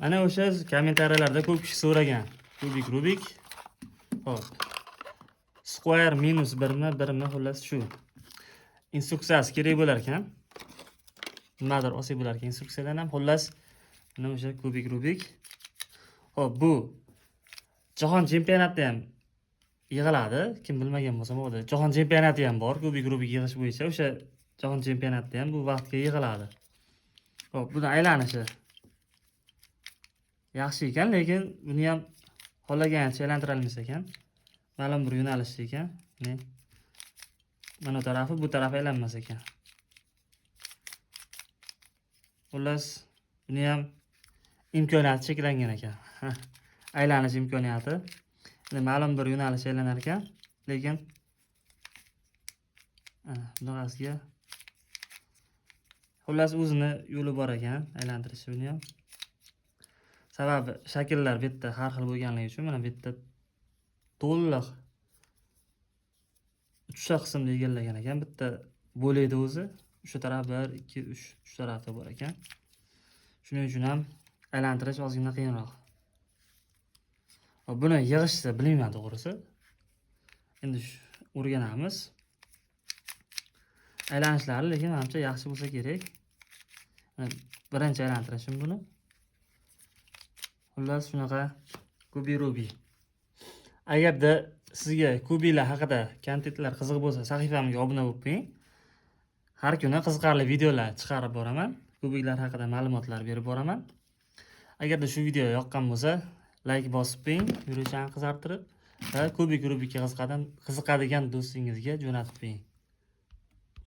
Mana o'sha kommentariyalarda ko'p kishi so'ragan. Kubik Rubik. Xo'p. Square minus 1mi, 1mi, xullas shu. Instruksiyasi kerak bo'lar ekan. Nimadir olsak bo'lar ekan instruksiyadan ham. Xullas, mana o'sha kubik Rubik. Xo'p, bu jahon chempionatida ham yig'iladi. Kim bilmagan bo'lsa, bo'ladi. Jahon chempionati ham bor, kubik Rubik yig'ish bo'yicha. O'sha jahon chempionatida ham bu vaqtga yig'iladi. Xo'p, buni aylanishi yaxshi ekan, lekin buni ham xohlagancha aylantira olmas ekan. Ma'lum bir yo'nalishda ekan. Mana mana bu tarafi, bu tarafi aylanmas ekan. Xullas, buni ham imkoniyati cheklangan ekan. Aylanish imkoniyati. Endi ma'lum bir yo'nalish aylanar ekan, lekin ana bunaqasiga, xullas, o'zini yo'li bor ekan aylantirishi buni ham. Sababi shakllar bu yerda har xil bo'lganligi uchun, mana bu yerda to'liq uchta qismni egallagan ekan. Bitta bo'lakda o'zi uchta taraf, 1, 2, 3, uch tarafda bor ekan. Shuning uchun ham aylantirish ozgina qiyinroq. Hop, buni yig'ishni bilmayman to'g'risi. Endi o'rganamiz. Aylanishlari lekin manimcha yaxshi bo'lsa kerak. Mana birinchi aylantirishim buni. Xullas, shunaqa Kubi Rubi. Agarda sizga kubilar haqida kontentlar qiziq bo'lsa, sahifamga obuna bo'lib qo'ying. Har kuni qiziqarli videolar chiqarib boraman. Kubiklar haqida ma'lumotlar berib boraman. Agarda shu video yoqqan bo'lsa, layk bosib qo'ying, yurishani qizartirib va kubik Rubikka qiziqadigan do'stingizga jo'natib qo'ying.